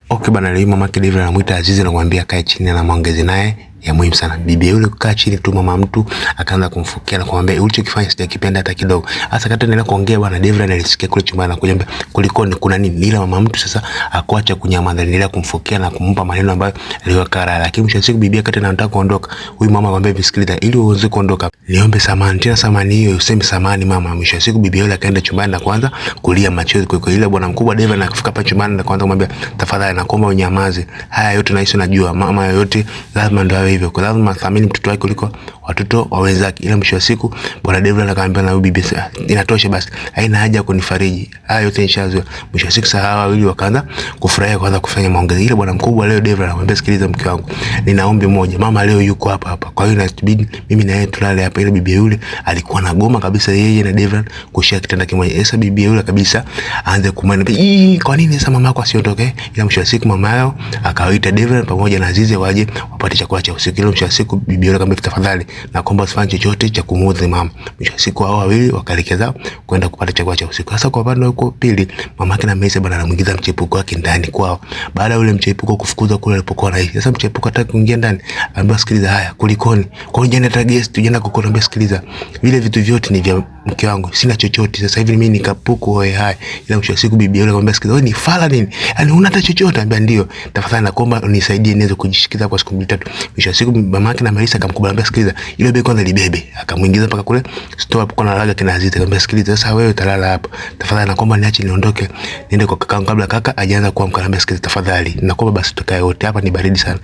Okay bana, leo mama yake David anamuita Azizi na kumwambia kae chini na maongezi naye ya muhimu sana. Bibi yule kukaa chini tu, mama mtu akaanza kumfukia na kumwambia ulichokifanya sijakipenda hata kidogo. Sasa kati anaendelea kuongea bwana David alisikia kule chumbani na kuja kulikoni, kuna nini? Ila mama mtu sasa akuacha kunyamaza, aliendelea kumfukia na kumpa maneno ambayo aliyokara. Lakini mwisho wa siku bibi akati anataka kuondoka, huyu mama akamwambia, bisikiliza, ili uweze kuondoka niombe samani tena, samani hiyo useme samani mama. Mwisho wa siku bibi yule akaenda chumbani na kuanza kulia machozi kwa kwa. Ile bwana mkubwa David anafika pale chumbani na kuanza kumwambia, tafadhali nakuomba unyamaze, haya yote nahisi najua mama yote lazima ndio awe hivyo, kwa lazima athamini mtoto wake kuliko watoto wa wenzake. Ila mwisho wa siku bwana Devla akamwambia na bibi, inatosha basi, haina haja kunifariji, haya yote nishazoea. Mwisho wa siku sasa hawa wawili wakaanza kufurahia, kuanza kufanya maongezi. Ile bwana mkubwa leo Devla anamwambia, sikiliza mke wangu, nina ombi moja, mama leo yuko hapa hapa, kwa hiyo inabidi mimi na yeye tulale hapa. Ile bibi yule alikuwa na goma kabisa, yeye na Devla kushia kitanda kimoja. Sasa bibi yule kabisa aanze kumwambia, kwa nini sasa mama yako asiondoke? Ila mwisho wa siku mama yao akawaita Devla pamoja na Azize waje wapate chakula cha usiku. Ila mwisho wa siku bibi yule akamwambia, tafadhali na kwamba usifanye chochote cha kumuudhi mama. Mwisho wa siku hao wawili wakaelekeza kwenda kupata chakula cha usiku. Sasa kwa upande huko pili, mama yake na Messi bwana anamuingiza mchepuko wake ndani kwao. Baada ya ule mchepuko kufukuzwa kule alipokuwa anaishi. Sasa mchepuko hataki kuingia ndani, anambia sikiliza, haya kulikoni? Kwa hiyo jana hata guest jana kokoro, anambia sikiliza, vile vitu vyote ni vya mke wangu, sina chochote sasa hivi mimi ni kapuku hoe hai. Ila mwisho wa siku bibi yule akamwambia sikiliza, wewe ni fala nini? Yaani huna hata chochote? Anambia ndio, tafadhali nakuomba unisaidie niweze kujishikiza kwa siku mbili tatu. Mwisho wa siku mama yake na Melissa akamkubali, anambia sikiliza, ile begi kwanza libebe. Akamuingiza mpaka kule store hapo kwa laga kina Azizi, akamwambia sikiliza, sasa wewe utalala hapa, tafadhali nakuomba niache niondoke niende kwa kakaangu kabla kaka hajaanza kuamka. Anambia sikiliza, tafadhali nakuomba basi tukae wote hapa, ni baridi sana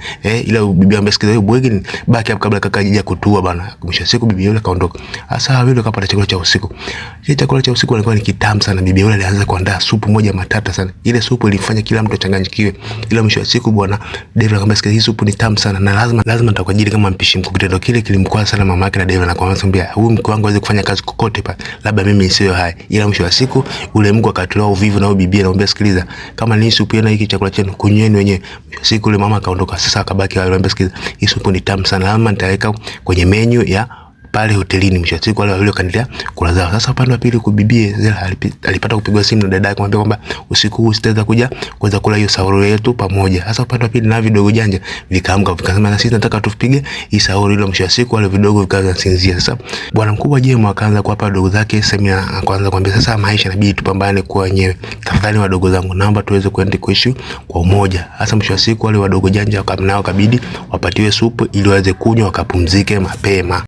ila bibi anambia sikiliza, wewe bwegi baki hapo kabla kaka hajaja kutua bana. Mwisho wa siku bibi yule kaondoka. Sasa wale kapata chakula cha usiku. Kile chakula cha usiku alikuwa ni kitamu sana. Bibi yule alianza kuandaa supu moja matata sana. Ile supu ilifanya kila mtu achanganyikiwe. Ila mwisho wa siku bwana David akamwambia sikiliza, hii supu ni tamu sana na lazima lazima nitakuajiri kama mpishi mkuu. Kitendo kile kilimkwaza sana mama yake na David, na kumwambia huyu mke wangu hawezi kufanya kazi kokote pa, labda mimi nisiwe hai. Ila mwisho wa siku ule mke akatolewa uvivu na huyu bibi anamwambia sikiliza, kama ni supu yenu hiki chakula chenu kunyweni wenyewe. Mwisho wa siku ule mama akaondoka. Sasa akabaki anamwambia sikiliza, hii supu ni tamu sana, lazima nitaweka kwenye menu ya pale hotelini. Mwisho wa siku wale wawili wakaendelea kula zao. Sasa upande wa pili kubibie Zela alipata kupigwa simu na dada yake kumwambia kwamba usiku huu sitaweza kuja kuweza kula hiyo sahuru yetu pamoja. Sasa upande wa pili na vidogo janja vikaamka vikasema na sisi tunataka tupige hii sahuru ile. Mwisho wa siku wale vidogo vikaanza sinzia. Sasa bwana mkubwa Jemo akaanza kuwapa wadogo zake semina, akaanza kuambia sasa maisha inabidi tupambane kwa wenyewe. Tafadhali wadogo zangu, naomba tuweze kwenda kuishi kwa umoja. Sasa mwisho wa siku wale wadogo janja nao kabidi wapatiwe supu ili waweze kunywa wakapumzike mapema.